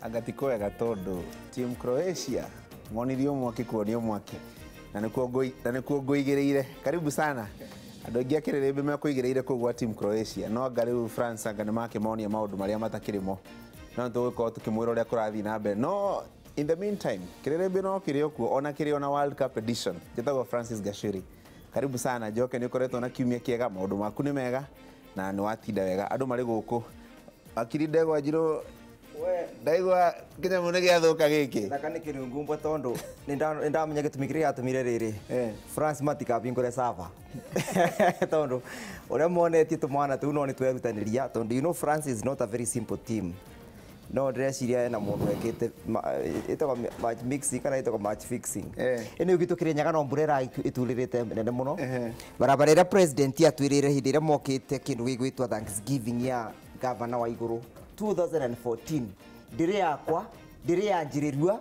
Anga ti kwega tondu team Croatia monirio mwaki kuonio mwaki na nikuo ngũigĩrĩire. Karibu sana andũ aingĩ a kĩrĩrĩmbĩ mekũigĩrĩire kũu gwa team Croatia, no anga rĩu France anga nĩmakĩmonia maũndũ marĩa matakĩrĩ mo, no nĩtũgũkorwo tũkĩmwĩra ũrĩa kũrathiĩ na mbere. No in the meantime kĩrĩrĩmbĩ no kĩrĩ o kuo, ona kĩrĩ ona World Cup edition. Njĩtagwo Francis Gachuri, karibu sana. Njoke nĩ ũkoretwo na kiumia kĩega, maũndũ maku nĩ mega na nĩ watinda wega. Andũ marĩ gũkũ akiri ndegwa njirũ, ndaigua kĩnyamũ nĩ gĩathũka gĩkĩ. Thaka nĩ kĩrungumbwa tondu nĩ ndamenya gĩtũmi kĩrĩa gĩatũmire rĩrĩ France matikabingũre sava tondu ũrĩa monetie tũmwana tũu no nĩ twerutanĩria, tondu you know France is not a very simple team. No ndĩreciria ena mũndũ wekĩte ĩtagwo match mixing kana ĩtagwo match fixing. Ĩno ĩgĩtũ Kĩrĩnyaga no mbura ĩturĩrĩte nene mũno. Barabara ĩrĩa president atwĩrĩire hĩndĩ ĩrĩa mokĩte kĩndũ gĩgwĩtwo Thanksgiving ya gavana wa igũrũ 2014 ndĩrĩ yakwa ndĩrĩ yanjĩrĩrua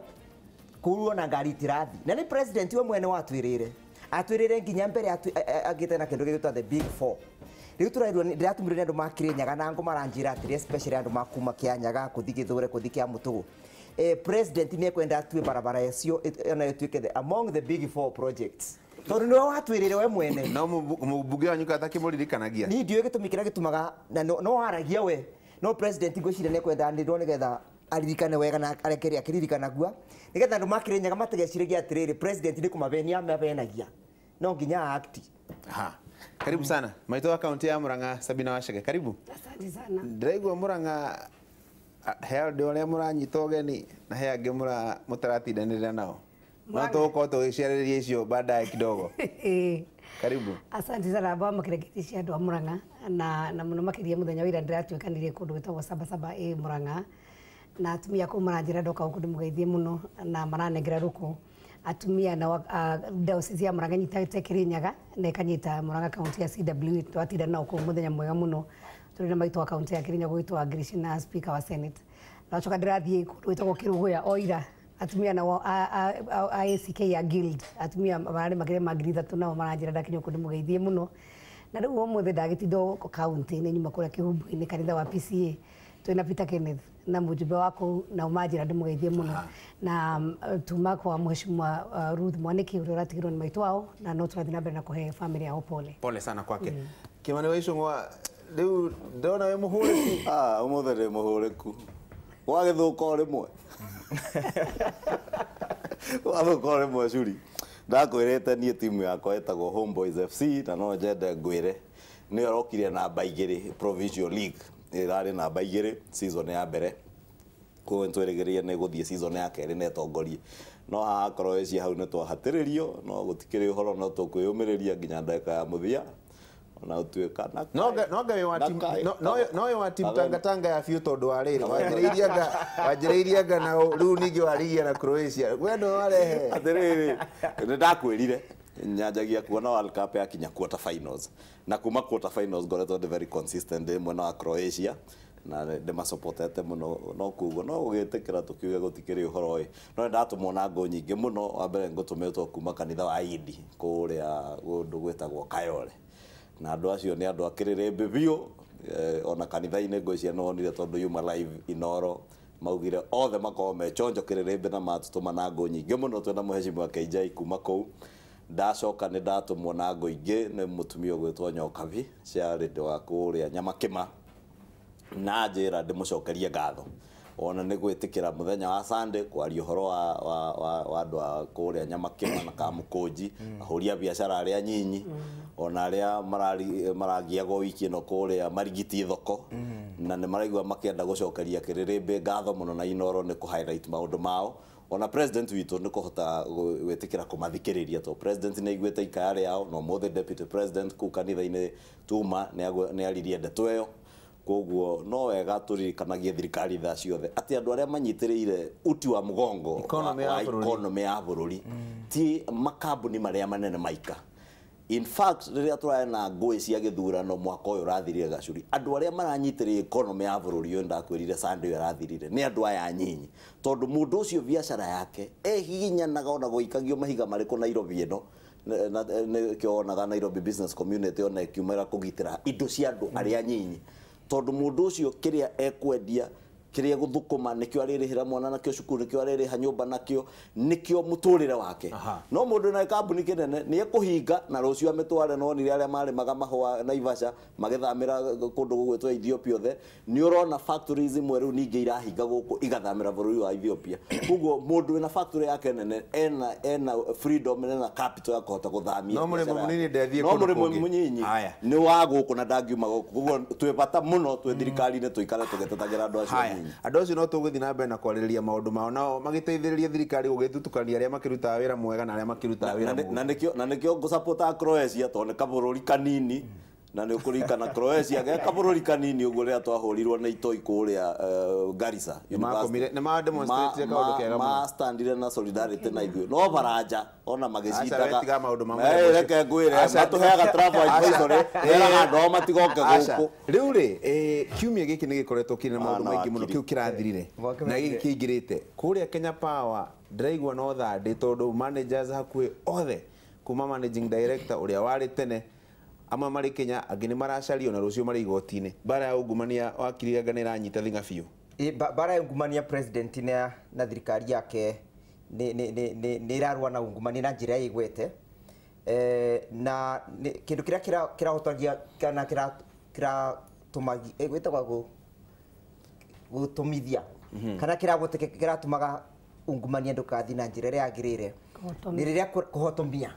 kũu ona ngari itirathi, na nĩ president we mwene watwĩrĩire atwĩrĩire nginya mbere agĩte na kĩndũ gĩgwĩtwo the big four. Rĩu tũrairwo ndĩratũmirwo nĩ andũ ma Kĩrĩnyaga na ngũ maranjĩra atĩrĩ, especially andũ ma kuma Kĩanyaga kũthi Gĩthũre kũthi Kĩa Mũtũgũ, president nĩ ekwenda atue barabara icio ona ĩtuĩke the among the big four projects, tondũ nĩwe watwĩrĩire we mwene. No mũmbunge wanyu katakĩmũririkanagia? Niĩ ndiũĩ gĩtũmi kĩrĩa gĩtũmaga na no aragia we, no president ngwĩciria nĩ ekwenda anĩrĩrwo nĩgetha aririkane wega na arekere akĩririkanagua, nĩgetha andũ ma Kĩrĩnyaga matigeciragie atĩrĩrĩ president nĩ kũmabenia amabenagia, no nginya act. Ha. Karibu sana maitũ wa kaunti ya Murang'a, Sabina Wachege, karibu. Asante sana. Ndĩraigua Murang'a he andũ arĩa mũranyita ũgeni na he angĩ mũtaratindanĩrĩra nao, no tũgũkorwo tũgĩciarĩrĩria icio baadaye kidogo. Karibu. Asante sana ba makĩrengeti cia andũ a Murang'a na mũno makĩria mũthenya wa ira ndĩratuĩkanire kũndũ gwĩtagwo Sabasaba ĩ Murang'a, na atumia kũu maranjĩra ndoka gũkũ ndĩmũgeithie mũno na maranengera rũkũ. Atumia na diocese ya Murang'a nyitĩte Kĩrĩnyaga na ĩkanyita Murang'a kaunti ya CW, twatinda nao kũu mũthenya mwega mũno. Tũrĩ na maitũ wa kaunti ya Kĩrĩnyaga gwĩtwo Ngirici na speaker wa Senate. Ndacoka ndĩrathiĩ kũndũ gwĩtagwo Kĩrũgũya o ira, atumia nao a ACK ya Guild, atumia mararĩ makĩria ma 3,000 nao maranjĩra ndakinya kũndũ mũgeithie mũno. Na rĩu ũmũthĩ ndagĩtinda kaunti-inĩ nyuma kũrĩa Kĩhumbu-inĩ kanitha wa PCA twĩna Peter Kenneth na mũjumbe wa kũu na ũmanjĩra ndĩmũgeithie mũno, na tuma kwa mheshimiwa Ruth Mwaniki ũrĩa ũratigirwo nĩ maitũ wao, na no tũrathiĩ na mbere na kũhe family yao pole. Pole sana kwake. Kĩmani wa Icũng'wa, rĩu ndĩrona wĩ mũhũrĩku. Ũmũthĩ ndĩ mũhũrĩku. Gwagĩthũka o rĩmwe. Gwagĩthũka o rĩmwe curi. Ndakwĩrĩte niĩ timu yakwa ĩtagwo Homeboys FC na no nyende ngwĩre nĩyo ĩrokire namba 2 Provincial League. Ĩrarĩ namba 2 season ya mbere, koguo nĩtwĩrĩgĩrĩire nĩ gũthiĩ season ya kerĩ na ĩtongorie, no haha Croatia hau nĩtwahatĩrĩrio, no gũtikĩrĩ ũhoro, no tũkwĩyũmĩrĩria nginya ndagĩka ya mũthia ona ũtuĩka na no nga wa team no wa team Tanga Tanga ya biũ tondũ wa rĩrĩ wanjĩrĩirie anga na rĩu ningĩ warigia na Croatia we no warehe. Atĩrĩrĩ, nĩndakwĩrire nyanjagia kuona World Cup yakinya quarter finals, na kuma quarter finals ngoretwo ndĩ very consistent ndĩ mwena wa Croatia na ndĩmasupportete mũno, no koguo no gũgĩtĩkĩra tũkiuge gũtikĩrĩ ũhoro ĩ, no nĩndatũmwo na ngũ nyingĩ mũno. Wa mbere ngũtũmĩtwo kuma kanitha wa Indi kũrĩa kũndũ gwĩtagwo Kayole, na andũ acio nĩ andũ a kĩrĩrĩmbĩ biũ, ona kanitha-inĩ ngwĩciria nĩwonire tondũ yuma live Inoro maugire othe makorwo me chonjo kĩrĩrĩmbĩ na matũtũma na ngũ nyingĩ mũno. Twĩna mũheshimiwa KJ kuma kũu. Ndacoka nĩ ndatũmwo na ngũ ingĩ nĩ mũtumia ũgwĩtwo Nyokabi Charity wa kũrĩa Nyamakĩma, na njĩra ndĩmũcokerie ngatho ona nĩ gwĩtĩkĩra mũthenya wa Sunday kwaria ũhoro wa andũ a kũrĩa Nyamakĩma na Kamũkũnji, ahũri a biacara arĩa nyinyi ona arĩa maragiagwo wiki ĩno kũrĩa Marigiti thoko, na nĩ maraigua makĩenda gũcokeria kĩrĩrĩmbĩ ngatho mũno na Inoro nĩ kũ highlight maũndũ mao. Ona president witũ nĩ kũhota gwĩtĩkĩra kũmathikĩrĩria to president nĩ aiguĩte ikaya rĩao, na ũmũthĩ deputy president kũu kanitha-inĩ tuma nĩ aririe ndeto ĩyo. Koguo no wega tũririkanagie thirikari thaa ciothe atĩ andũ arĩa manyitĩrĩire uti wa mũgongo wa economy ya bũrũri ti makambuni marĩa manene maika. In fact rĩrĩa tũrarĩ na ngũĩ cia gĩthurano mwaka ũyũ ũrathirire Gacuri, andũ arĩa maranyitĩrĩire economy ya bũrũri ũyũ ndakwĩrire Sunday ũyũ ũrathirire nĩ andũ aya nyinyi, tondũ mũndũ ũcio biacara yake ehihinyanaga ona gũikagio mahiga marĩkũ Nairobi ĩno nĩkĩo wonaga Nairobi Business Community ona ĩkiumĩra kũgitĩra indo cia andũ arĩa nyinyi, tondũ mũndũ ũcio kĩrĩa ekwendia Kĩrĩa gũthũkũma nĩkĩo arĩrĩhĩra mwana nakĩo cukuru, nĩkĩo arĩrĩha nyũmba nakĩo, nĩkĩo mũtũrĩre wake. No mũndũ na kambuni kĩnene nĩ ekũhinga na rũciũ amĩtware. No nire arĩa marĩmaga mahũa Naivasha magĩthamĩra kũndũ gũgwĩtwo Ethiopia othe. Nĩ ũrona factories imwe rĩu ningĩ irahinga gũkũ igathamĩra bũrũri wa Ethiopia. Koguo mũndũ wĩna factory yake nene ena freedom, ena capital ya kũhota gũthamia No mũrĩmi biacara mũnini yake. ndethiĩ No kũndũ mũrĩmi kũngĩ. mũnyinyi Haya. nĩ wa gũkũ na ndangiuma gũkũ. Koguo twĩ bata mũno twĩ thirikari-inĩ tũikare tũgĩtetagĩra andũ acio Haya, anyinyi. andũ acio no tũgũthiĩ na mbere na kwarĩrĩria maũndũ mao nao magĩteithĩrĩria thirikari gũgĩtutukania arĩa makĩrutaga wĩra mwega na arĩa makĩrutaga wĩra mũũru. Na nĩkĩo ngũsapota Croatia tondũ nĩ kabũrũri kanini, na nĩ ũkũririkana Croatia ge kabũrũri kanini ũguo rĩrĩa twahũrirwo nĩ itoi kũrĩa Garissa Nĩmakomire- University. nĩma demonstrate kaũndũ kega mũno. Ma standire na solidarity na ithuĩ, no baranja ona magĩcindaga. Aca, we tiga maũndũ ma mũthemba ũcio. Reke ngwĩre, Aca, matũheaga travel advisory, meraga andũ ao matigoke Aca, gũkũ. rĩu rĩ, kiumia gĩkĩ nĩ gĩkoretwo kĩrĩ na maũndũ Ana maingĩ mũno. wakiri. Kĩu kĩrathirire Mwaka na gĩkĩ wekire. kĩingĩrĩte kũrĩa Kenya Power, ndĩraigua no thandĩ tondũ managers hakuhĩ othe kuma managing director ũrĩa warĩ tene, amwe marĩ Kenya, angĩ nĩ maracario na rũciũ marĩ igoti-inĩ. Mbara ya ungumania wakiri anga nĩ ĩranyita thing'a biũ. Bara ya ungumania, president na thirikari yake nĩ ĩrarũa na ungumania na njĩra ĩgwete, na kĩndũ kĩrĩa kĩrahotagia kana kĩratũmagi gwĩtagwo gũtũmithia kana kĩratũmaga ungumania ndũkathi na njĩra ĩrĩa yagĩrĩire Kũhotomia. nĩ rĩrĩa kũhotomia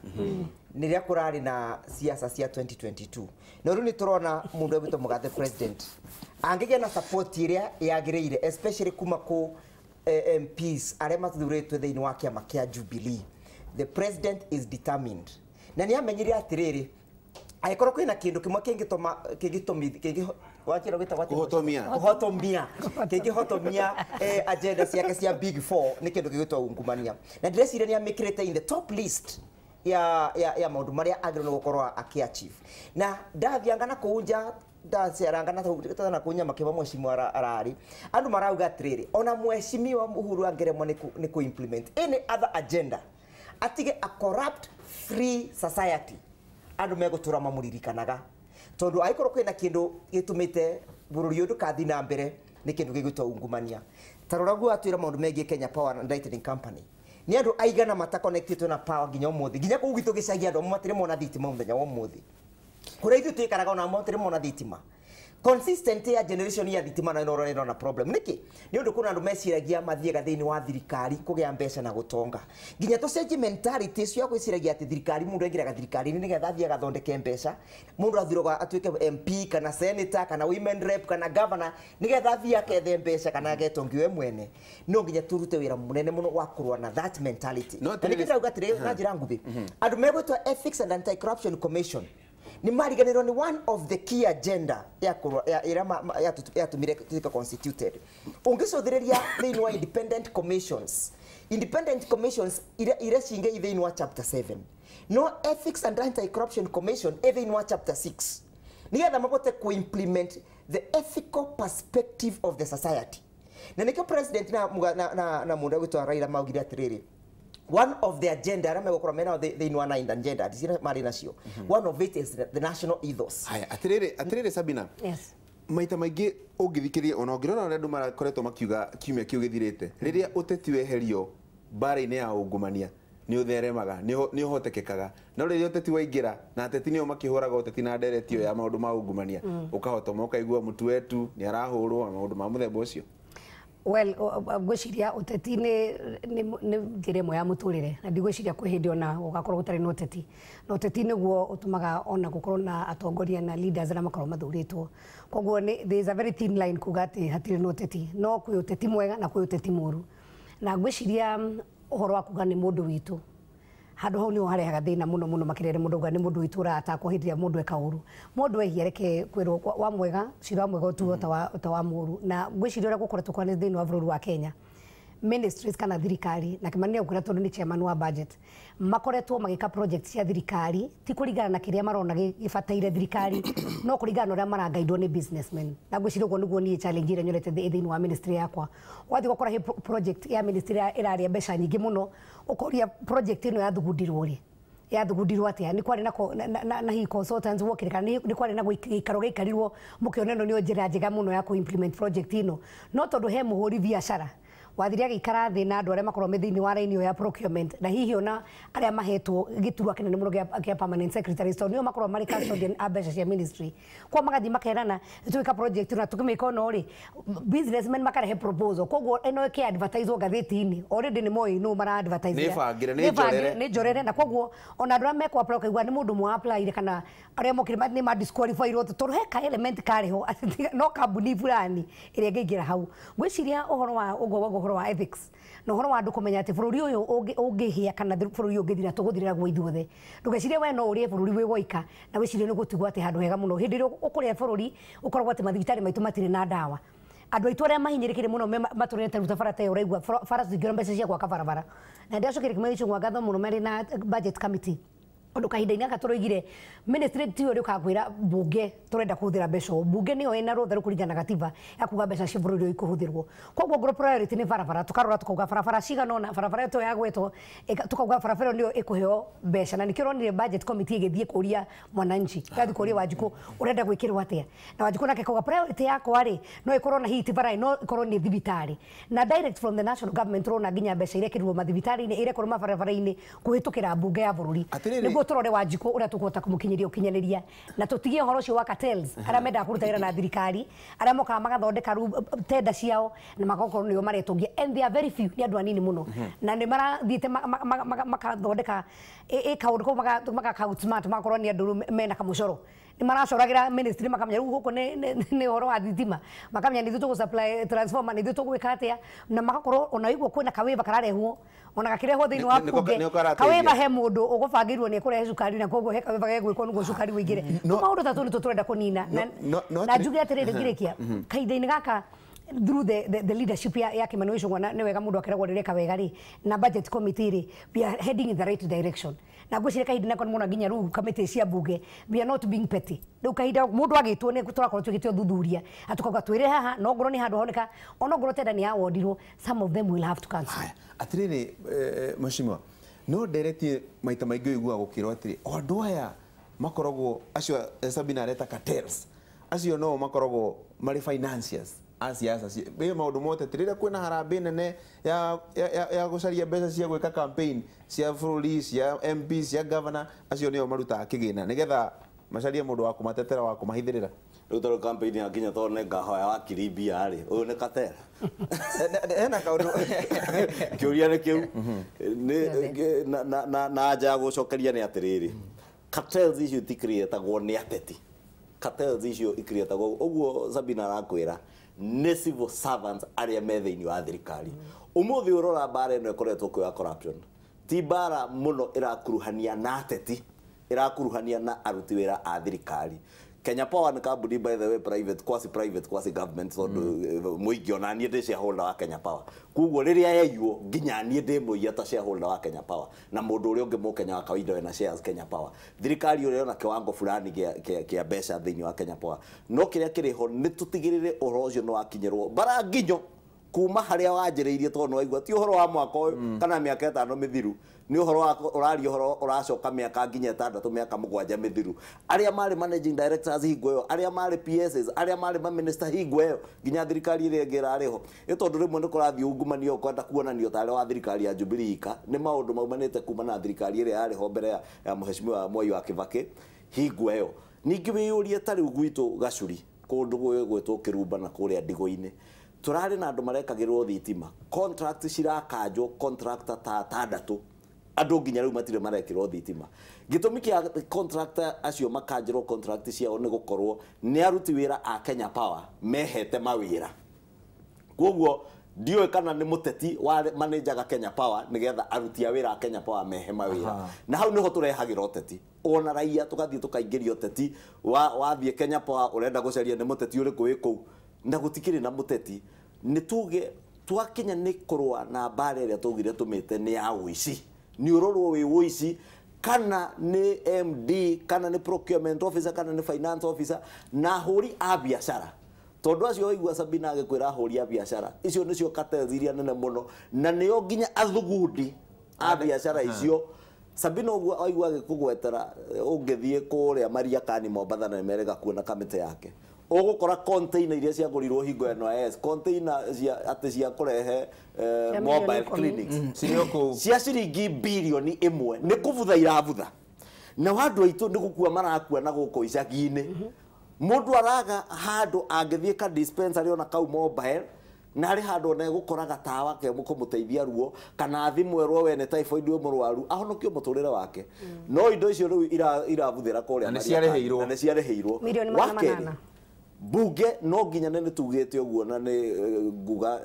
nĩ rĩrĩa kũrarĩ na siasa cia 2022. No rĩu nĩ tũrona mũndũ egwĩtwo mũgathe president angĩgĩa na support ĩrĩa yagĩrĩire, especially kuma kũ MPs arĩa mathurĩtwo thĩinĩ wa kĩama kĩa Jubilee. The president is determined na nĩ amenyire atĩrĩrĩ, angĩkorwo kwĩna kĩndũ kĩmwe kĩngĩtũma kĩngĩtũmi kĩngĩ wakĩra gwĩtagwo atĩa? Kũhotomia. Kũhotomia, kĩngĩhotomia agenda ciake cia big four nĩ kĩndũ gĩgwĩtwo ungumania, na ndĩreciria nĩ amĩkĩrĩte in the top list ya maũndũ marĩa agĩrĩirwo nĩ gũkorwo akĩachieve. Na ndathianga na kũu nja, ndaceranga na na kũu nyama mheshimiwa ararĩ andũ marauga atĩrĩrĩ, ona mheshimiwa Uhuru angĩremwo nĩ kũ implement any other agenda, atige a corrupt free society, andũ megũtũra mamũririkanaga, tondũ angĩkorwo kwĩna kĩndũ gĩtũmĩte bũrũri ũyũ ndũkathi na mbere nĩ kĩndũ gĩgwĩtwo ungumania. Ta rora guo atwĩra maũndũ megiĩ Kenya Power and Lighting Company, nĩ andũ aigana matakonectĩtwo na power nginya ũmũthĩ? Nginya kũu gwitũ gĩcagi andũ amwe matirĩ mona thitima mũthenya wa ũmũthĩ. Kũrĩa ithuĩ twĩkaraga ona matirĩ mona thitima consistent ya generation ya thitima, na ĩno ĩrona problem nĩkĩ? Nĩ ũndũ kuna andũ meciragia mathiaga thĩinĩ wa thirikari kũgĩa mbeca na gũtonga. Nginya tũcenjie mentality icio ya gwĩciragia atĩ thirikari, mũndũ aingĩraga thirikari-inĩ nĩgetha athiĩ agathondeke mbeca, mũndũ athuragwo atuĩke MP kana senator kana women rep kana governor nĩgetha athiĩ akethe mbeca kana agetongi we mwene. No nginya tũrute wĩra mũnene mũno wa kũrũa na that mentality. No, Na atĩrĩrĩ- nĩkĩo ndĩrauga atĩrĩrĩ na njĩra nguhĩ, andũ megwĩtwo Ethics and Anti-Corruption Commission nĩ mariganĩrwo nĩ one of the key agenda ya kũrũa ĩrĩa yatũmire tuĩke constituted. Ũngĩcũthĩrĩria thĩinĩ wa independent commissions, independent commissions iria cingĩ thĩinĩ wa chapter 7, no Ethics and Anti-Corruption Commission ĩ thĩinĩ wa chapter 6, nĩgetha mabote ku-implement the ethical perspective of the society. Na nĩkĩo president na mũndũ egwĩtwo Raila maugire atĩrĩrĩ, one of the agenda arĩa megũkorwo mena thĩinĩ wa nine agenda iria marĩ nacio, one of it is the national ethos. Haya, atĩrĩrĩ Sabina. Yes. Maita maingĩ ũngĩthikĩrĩria ona ũngĩrora ũrĩa andũ marakoretwo makiuga kiumia kĩu gĩthirĩte, rĩrĩa ũteti weherio mbara-inĩ ya ungumania nĩ ũtheremaga, nĩ ũhotekekaga, no rĩrĩa ũteti waingĩra na ateti nĩo makĩhũraga ũteti na ndereti ĩyo ya maũndũ ma ungumania, ũkahotoma ũkaigua mũtu wetu nĩ arahũrwo na maũndũ ma mũthemba ũcio. Well, ngwĩciria ũteti nĩ njĩra ĩmwe ya mũtũrĩre, na ndigwĩciria kwĩ hĩndĩ ona gũgakorwo gũtarĩ na ũteti. Na ũteti nĩguo ũtũmaga ona gũkorwo na atongoria na leaders arĩa makorwo mathurĩtwo. Koguo there is a very thin line kuga atĩ hatirĩ na ũteti, no kwĩ ũteti mwega na kwĩ ũteti mũru. Na ngwĩciria ũhoro wa kuga nĩ mũndũ witũ, handũ hau niho harehaga thĩna mũno mũno makĩria rĩrĩa mũndũ auga nĩ mũndũ witũ ũratakwo hĩndĩ ĩrĩa mũndũ eka ũru. Mũndũ ehia reke kwĩrwo wa mwega cira wa mwega ũtuo ta wa mũru. Na ngwĩciria ũrĩa gũkoretwo kwana thĩinĩ wa bũrũri wa Kenya, ministries kana thirikari, na Kĩmani nĩegũkwĩra tondũ nĩ chairman wa budget, makoretwo magĩka project cia thirikari ti kũringana na kĩrĩa marona gĩbataire thirikari, no kũringana na ũrĩa marangaidwo nĩ businessmen. Na ngwĩciria ũguo nĩguo niĩ challenge ĩrĩa nyonete thĩinĩ wa ministry yakwa. Wathiĩ ũgakora he project ya ministry ĩrarĩa mbeca nyingĩ mũno, ũkoria project ĩno yathugundirwo rĩ? Yathugundirwo atia? Nĩ kwarĩ na hihi consultants wokire, kana nĩ kwarĩ na gĩikaro gĩikarirwo mũkĩona ĩno nĩyo njĩra njega mũno ya kũ implement project ĩno? No tondũ he mũhũri biacara wathire agĩikara thĩ na andũ arĩa makorwo me thĩinĩ wa raini ĩyo ya procurement, na hihi ona arĩa mahetwo gĩturwa kĩnene mũno gĩa permanent secretaries, tondũ nĩo makorwo marĩ custodian a mbeca cia ministry. Kwa magathiĩ makerana tũgĩka project na tũkĩmĩka ono rĩ, businessmen makarehe proposal, koguo ĩno ĩkĩ advertise ngathĩti-inĩ already nĩ moĩ nũ mara advertise. Nĩ bangĩre, nĩ njorere. Nĩ njorere, na koguo ona andũ arĩa mekũ apply ũkaigua nĩ mũndũ mwa apply kana arĩa mokire nĩ ma disqualify irwo, tondũ he ka element karĩ ho atĩ no kambuni fulani ĩrĩa ĩngĩingĩra hau. Ngwĩciria ũhoro wa ũguo wa ũhoro wa ethics na ũhoro wa andũ kũmenya atĩ bũrũri ũyũ ũngĩhĩa kana bũrũri ũyũ ũngĩthira, tũgũthirĩra guo ithuothe. Ndũgecirie we no ũrĩe bũrũri wĩ woika na wĩcirie nĩ gũtigwo atĩ handũ hega mũno. Hĩndĩ ĩrĩa ũkũrĩa bũrũri ũkoragwo atĩ mathibitarĩ maitũ matirĩ na ndawa, andũ aitũ arĩa mahinyĩrĩkire mũno matũrĩte rĩu ta bara ta ĩyo ũraigua bara cingĩona mbeca cia gwaka barabara. Na ndĩracokeria Kimani Ichung'wa ngatho mũno marĩ na budget committee, ũndũ kahinda-inĩ gaka tũroigire ministry tiyo rĩũkaga kwĩra bunge tũrenda kũhũthĩra mbeca ũũ. Bunge nĩyo ĩna rũtha rũu kũringana na gatiba ya kuga mbeca cia bũrũri ũyũ ikũhũthĩrwo. Koguo ngorwo priority nĩ barabara, tũkarora tũkauga barabara cigana ũna, barabara ĩyo yagwetwo, tũkauga barabara ĩyo nĩyo ĩkũheo mbeca. Na nĩkĩo ũronire budget committee ĩgĩthiĩ kũria mwananchi, ĩgathiĩ kũria Wanjikũ ũrenda gwĩkĩrwo atĩa, na Wanjikũ nake akauga priority yakwa rĩ no ĩkorwo na hihi ti bara, no ĩkorwo nĩ thibitarĩ. Na direct from the national government ũrona nginya mbeca irekĩrirwo mathibitarĩ-inĩ, irekorwo mabarabara-inĩ kũhĩtũkĩra bunge ya bũrũri. Atĩrĩrĩ. Nĩguo tũrore Wanjikũ ũrĩa tũkũhota kũmũkinyĩria ũkinyanĩria, na tũtigie ũhoro ũcio wa cartels arĩa mendaga kũruta wĩra na thirikari, arĩa mokaga magathondeka rĩu tenda ciao na magakorwo nĩo maretongia, and they are very few, nĩ andũ anini mũno, na nĩ marathiĩte makathondeka ĩ kaũndũ kau magaka outsmart, magakorwo nĩ andũ rĩu mena kamũcoro, nĩ maracoragĩra ministry, makamenya rĩu gũkũ nĩ ũhoro wa thitima, makamenya nĩ ithuĩ tũgũ supply transformer, nĩ ithuĩ tũgwĩka atĩa, na magakorwo ona igua kwĩna kawĩva kararehwo, ona gakĩrehwo thĩinĩ wa bunge Nĩko karateithia. Kawĩva he mũndũ ũgũbangĩirwo nĩ ekũrehe cukari, na koguo he kawĩva gegwĩkwo nĩguo cukari ũingĩre. Maũndũ ta tũu nĩtwo tũrenda kũnina. No Na njuge atĩrĩrĩ, ngĩrĩkia kahinda-inĩ gaka through the leadership ya Kimani Ichung'wa, na nĩ wega mũndũ akeragwo rĩreka wega rĩ, na budget committee rĩ, we are heading in the right direction. Na ngwĩciria kahinda nako nĩ mona nginya rĩu kamĩtĩ cia bunge, we are not being petty. Rĩu kahinda mũndũ agĩtwo nĩ tũrakorwo twĩkĩte ũthuthuria, atukauga twĩre haha no ngorwo nĩ handũ honeka, ona ngorwo tenda nĩ yawodirwo, some of them will have to cancel. Haya, atĩrĩrĩ, mheshimiwa, no nderetie maita maingĩ ũiguaga gũkĩrwo atĩrĩ o andũ aya makoragwo acio, Sabina areta cartels, acio no makoragwo marĩ financiers a siasa ĩ maũndũ mothe atĩ rĩrĩa kwĩna harambĩ nene ya gũcaria mbeca cia gwĩka campaign cia bũrũri, cia MP, cia governor, acio nĩo marutaga kĩgĩna nĩgetha macarie mũndũ wa kũmatetera, wa kũmahithĩrĩra. Rĩu tondũ campaign yakinya, tondũ nĩ ngahoya wakiri mbia rĩ, ũyũ nĩ katera. Hena kaũndũ. Kĩũria nĩ kĩu. Na anja ya gũcokeria nĩ atĩrĩrĩ, cartels icio itikrietagwo nĩ ateti, cartels icio ikrietagwo ũguo Sabina arakwĩra nĩ civil servants arĩa me thĩinĩ wa thirikari. Ũmũthĩ ũrora mbara ĩno ĩkoretwo kuo ya corruption ti mbara mũno ĩrakuruhania na ateti, ĩrakuruhania na aruti wĩra a thirikari. Kenya Power nĩ kambuni, by the way, private, quasi private, quasi government, tondũ mũingĩ, ona niĩ ndĩ shareholder wa Kenya Power, koguo rĩrĩa yaiywo nginya niĩ ndĩ mũiya ta shareholder wa Kenya Power, na mũndũ ũrĩa ũngĩ mũkenya wa kawaida wĩna shares Kenya Power. Thirikari ũrĩa ĩna kĩwango fulani kĩa mbeca thĩinĩ wa Kenya Power, no kĩrĩa kĩrĩ ho nĩ tũtigĩrĩre ũhoro ũcio nĩ wakinyĩrwo bara nginyo kuma harĩa wanjĩrĩirie, tondũ nĩwaigua ti ũhoro wa mwaka ũyũ kana mĩaka 5 mĩthiru, nĩ ũhoro wa ũraria ũhoro ũracoka mĩaka nginya 6, mĩaka 7 mĩthiru, arĩa marĩ managing directors hingo ĩyo, arĩa marĩ PSs, arĩa marĩ maminista hingo ĩyo, nginya thirikari ĩrĩa ĩngĩ ĩrarĩ ho. Ĩ tondũ rĩmwe nĩ kũrathiĩ ungumania ũkwenda kuonanio tarĩ wa thirikari ya Jubilee ika, nĩ maũndũ maumanĩte kuma na thirikari ĩrĩa yarĩ ho mbere ya mheshimiwa Mwai wa Kibaki hingo ĩyo. Ningĩ wĩyũrie ta rĩu gwitũ Gacuri, kũndũ gwĩtwo Kĩrumba na kũrĩa Ndigo-inĩ, tũrarĩ na andũ marekagĩrwo thitima, contract cirakanjwo, contractor ta atandatũ, andũ nginya rĩu matirĩ marekĩrwo thitima. Gĩtũmi kĩa contractor acio makanjĩrwo contract ciao nĩ gũkorwo nĩ aruti wĩra a Kenya Power mehete mawĩra. Koguo ndiũĩ kana nĩ mũteti wa manager Kenya Power nĩgetha aruti a wĩra a Kenya Power mehe mawĩra, na hau nĩho tũrehagĩra ũteti, ona raia tũgathiĩ tũkaingĩria ũteti. Wathiĩ Kenya Power ũrenda gũcaria nĩ mũteti ũrĩkũ wĩ kũu, na gũtikĩrĩ na mũteti. Nĩ tuge twakinya nĩ kũrũa na mbara ĩrĩa twaugire tũmĩte nĩ ya ũici, nĩ ũrorwo wĩ ũici kana nĩ MD kana nĩ procurement officer kana nĩ finance officer na ahũri a biacara, tondũ acio waigua Sabina agĩkwĩra ahũri a biacara icio nĩcio cartels iria nene mũno, na nĩo nginya athugundi a biacara icio. Sabina ũguo aigua agĩkũgwetera ũngĩthiĩ kũrĩa Mariakani Mombatha na nĩmerĩga kuona kamĩtĩ yake ũgũkora container iria ciagũrirwo hingo ya NYS container cia atĩ cia kũrehe Cia mobile mirioni ikũmi. clinics Cirĩ o kũu. cia ciringi birioni 1 nĩ kũbutha irabutha na andũ aitũ nĩ gũkua marakua na gũkũ icagi-inĩ mũndũ araga handũ angĩthiĩ ka dispensary ona kau mobile na harĩ handũ ona egũkora gatawa ke kũmũteithia ruo kana thimũ erwo we nĩ typhoid wĩ mũrwaru ahonokio mũtũrĩre wake no indo icio rĩu irabuthĩra kũrĩa Na nĩ Mariakani. ciarĩhĩirwo. Na nĩ ciarĩhĩirwo Mirioni magana Wa kerĩ, manana. bunge no nginya nĩ tugĩte ũguo na nĩ nguga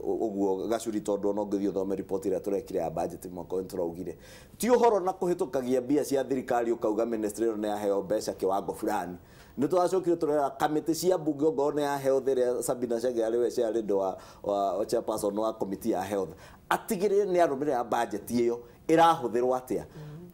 ũguo gacuri tondũ ona ũngĩthiĩ ũthome riboti ĩrĩa tũrekire ya budget mwaka ũyũ tũraugire ti ũhoro na kũhĩtũkagia mbia cia thirikari ũkauga ministry ĩno nĩ yaheo mbeca kĩwango fulani nĩ tũracokire tũrera kamĩtĩ cia bunge ongorwo nĩ ya health ĩrĩa Sabina Chege arĩ we chairlady wa chairperson wa committee ya health atigĩrĩre nĩ arũmĩrĩra budget ĩyo ĩrahũthĩrwo atĩa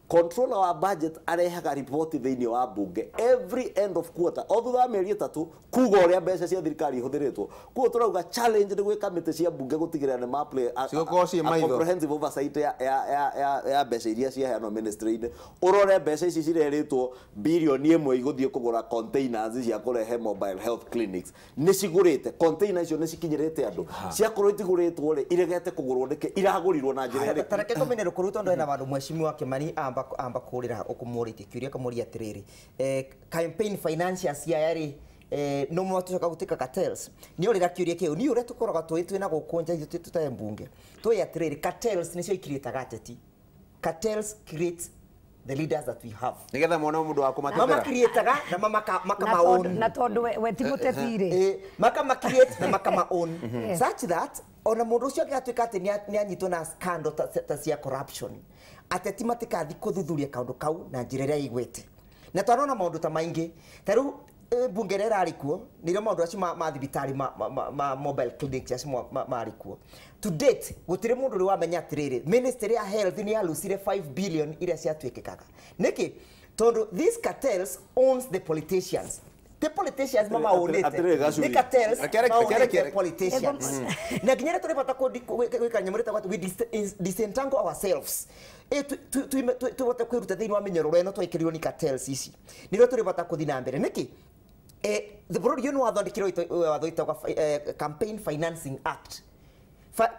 controller wa budget arehaga riboti thĩinĩ wa bunge every end of quarter o thutha wa mĩeri 3 kuga ũrĩa mbeca cia thirikari ihũthĩrĩtwo kuo tũrauga challenge nĩ gwĩ kamĩtĩ cia bunge gũtigĩrĩra nĩ ma play Cigũkorwo ciĩ a maitho. comprehensive oversight ya mbeca iria ciaheanwo ministry-inĩ ũrore mbeca ici cirerĩtwo birioni 1 igũthiĩ kũgũra containers cia kũrehe mobile health clinics nĩ cigũrĩte container icio nĩ cikinyĩrĩte andũ ciakorwo itigũrĩtwo rĩ iregete kũgũrwo nĩkĩ iragũrirwo na njĩra ĩrĩkũ tareke tũmene rũkũrũ tondũ hena vandũ mheshimiwa Kimani amba kũrĩra ũkũmũrĩtie kĩũria akamũria atĩrĩrĩ campaign financiers aya rĩ no mwatucoka gũtuĩka cartels nĩ ũrĩra kĩũria kĩu niĩ ũrĩa tũkoragwo tũĩ twĩna gũkũ nja ithuĩ tũtarĩ mbunge tũĩ atĩrĩrĩ cartels nĩcio ikiriĩtaga ateti cartels create the leaders that we have Nĩgetha mone mũndũ wa kũmatetera. mamakiriĩtaga na makamaown Na tondũ we ti mũteti rĩ makama create na makama own Yes. such that ona mũndũ ũcio angĩgatuĩka atĩ nĩ anyitwo na scandal ta cia corruption ateti matikathi kũthuthuria kaũndũ kau na njĩra ĩrĩa ĩigwĩte na twanona maũndũ ta maingĩ ta rĩu mbunge ĩrĩa ĩrarĩ kuo nĩrĩo maũndũ acio ma thibitarĩ ma mobile clinics acio marĩ kuo to date gũtirĩ mũndũ ũrĩ wamenya atĩrĩrĩ ministry ya health nĩ yalucire 5 billion iria ciatuĩkĩkaga nĩkĩ tondũ these cartels owns the politicians the politicians mamaũnĩte Atĩrĩrĩ, Gacuri. nĩ cartels maũnĩte politicians na nginya rĩrĩa tũrĩ bata gwĩka nyamũ ĩtagwo atĩ we disentangle ourselves tũhote kwĩruta thĩinĩ wa mĩnyororo ĩno twekĩrirwo nĩ cartels ici nĩrĩo tũrĩ bata kũthiĩ na mbere nĩkĩ bũrũri ũyũ nĩ wathondekirwo watho wĩtagwo Campaign Financing Act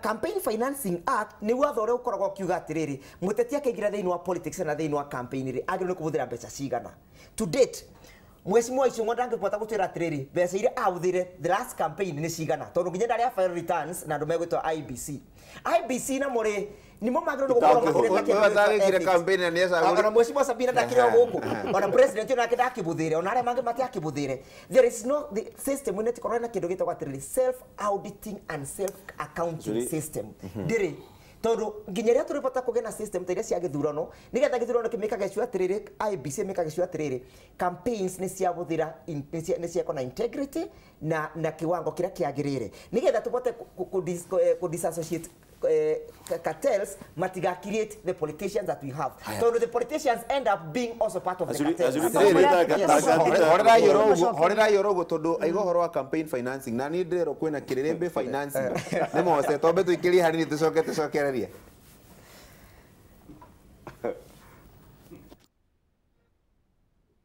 Campaign Financing Act nĩ watho ũrĩa ũkoragwo ũkiuga atĩrĩrĩ mũteti akĩingĩra thĩinĩ wa politics na thĩinĩ wa campaign rĩ agĩrĩirwo nĩ kũhũthĩra mbeca cigana to date mheshimiwa Ichung'wa ndangĩbota gũtwĩra atĩrĩrĩ mbeca iria ahũthĩre the last campaign nĩ cigana tondũ nginya ndarĩ a file returns na andũ megwĩtwo IBC IBC namo rĩ nĩmo magĩrĩirwo nĩ gũkorwo makĩreta kĩndũ Ũyũ gĩtagwo atagĩkire ethics. campaign na nĩecagũrire. Ona mheshimiwa Sabina ndakĩrĩ o gũkũ ona president onake ndakĩbũthĩre ona arĩa mangĩ matiakĩbũthĩre there is no the system ĩno ĩtikorwo na kĩndũ gĩtagwo atĩrĩrĩ self auditing and self accounting Zuri. system ndĩrĩ tondũ nginya rĩrĩa tũrĩ bata kũgĩa na system ta iria cia gĩthurano nĩgetha gĩthurano kĩmĩkage cio atĩrĩrĩ IEBC ĩmĩkage cio atĩrĩrĩ campaigns nĩ ciahũthĩra nĩ ciakwo na integrity na kiwango kĩrĩa kĩagĩrĩire nĩgetha tũbote kũ disassociate cartels matiga create the politicians that we have tondũ the politicians end up being also part of the cartels. Horerai oro ũguo tondũ aiga ũhoro wa campaign financing na niĩ ndĩrerwo kwĩna kĩrĩrĩmbĩ financing nĩ mose tombe tũikĩrie hanini tũcoke tũcokererie.